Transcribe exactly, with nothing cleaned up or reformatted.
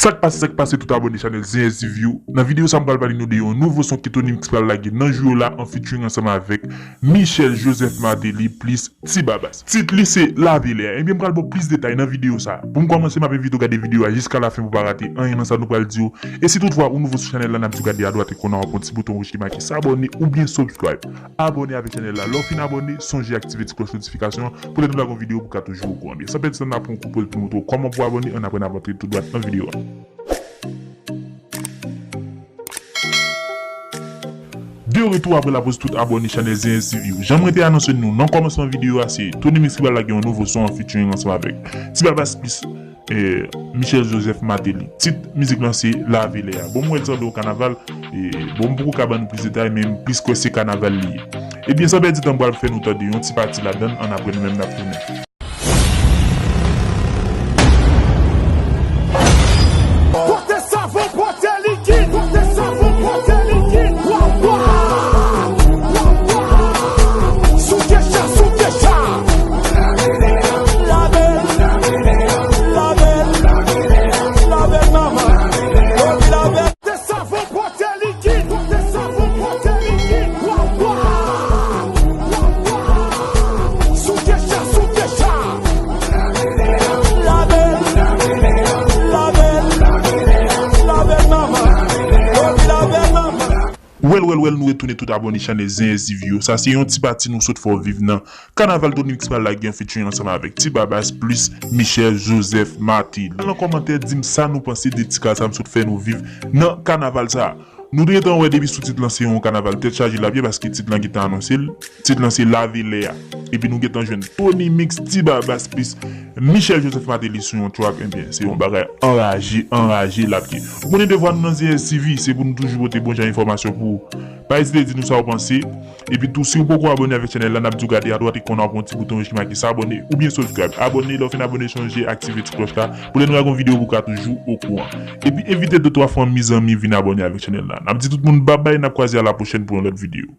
Sa k pase, sa k pase tout abòne chanèl Zen S T V yo. Nan videyo sa, m pral pale nou de yon nouvo son ke Tony Mix pral lage nan jou yo la an featuring ansanm avèk Michel Joseph Martelly plis Ti Babas. Tit li se Lave Lè a. Ebyen, m pral ba w plis detay nan videyo sa. Pou m kòmanse, m ap envite w gade videyo a jiska lafen pou w pa rate anyen nan sa nou pral di w. E si toutfwa ou nouvo sou chanèl la, n ap di w gade adwat ekran an, w ap wè yon ti bouton wouj ki make s'abonner oubyen subscribe. Abòne avèk chanèl la. Lè w fin abòne, sonje aktive ti klòch notifikasyon an pou lè nou lage yon videyo pou w ka toujou okouran. Ebyen, san pèdi tan, n ap pran yon kout pòz pou nou montre w kòman pou w abòne, annapre n ap antre tou dwat nan videyo a. De retour après la pause, tout abòne chanèl Zen S T V yo. Jan mwen te anonse nou nan kòmansman videyo a, se Tony Mix ki pral lage yon nouvo son an featuring ansanm avèk Ti Babas plis eh, Michel Joseph Martelly. Tit mizik lan se Lave Lè a. Bon, m wè l sanble yon kanaval. Eh, bon, m poko ka ban nou plis detay, men m plis kwè se kanaval li ye. Ebyen, san pèdi tan, m pral fè nou tande yon ti pati ladan l, annapre nou menm n ap tounen. Pote savon, pote likid, pote savon, pote likid. Wa, wa, wa, wa. Souke cha, souke cha. Lave, lave, lave, lave, manman. Pote savon, pote likid, pote savon, pote likid. Wa, wa, wa, wa. Souke cha, souke cha. Lave, lave, lave, manman. Lave, manman. Well, well, well, nou retounen tout abòne chanèl Zen S T V yo. Sa se yon ti pati nou sot fè w viv nan kanaval Tony Mix pral lage an featuring ansanm avèk Ti Babas plis Michel Joseph Martelly. Nan kòmantè, di m sa nou panse de ti kal sa m sot fè nou viv nan kanaval sa. Nou te gentan wè depi sou tit lan se yon kanaval tèt chaje l ap ye paske tit lan gentan anonse l. Tit lan se Lave Lè a. Epi nou gentan jwenn Tony Mix, Ti Babas plis Michel Joseph Martelly sou yon track. Ebyen, se yon bagay anraje, anraje l ap ye. Ou konnen devwa nou nan Zen S T V, se pou nou toujou pote bon jan enfòmasyon pou ou. Pa ezite di nou sa w panse. Epi tou, si w poko abòne avèk chanèl la, n ap di w gade adwat ekran an, w ap wè yon ti bouton wouj ki make s'abonner oubyen subscribe. Abòne, lè w fin abòne, sonje aktive ti klòch la pou lè nou lage yon videyo pou w ka toujou okouran. Epi envite de twa fanmi, zanmi vin abòne avèk chanèl la. N ap di tout moun babay, n ap kwaze a la pwochèn pou yon lòt videyo.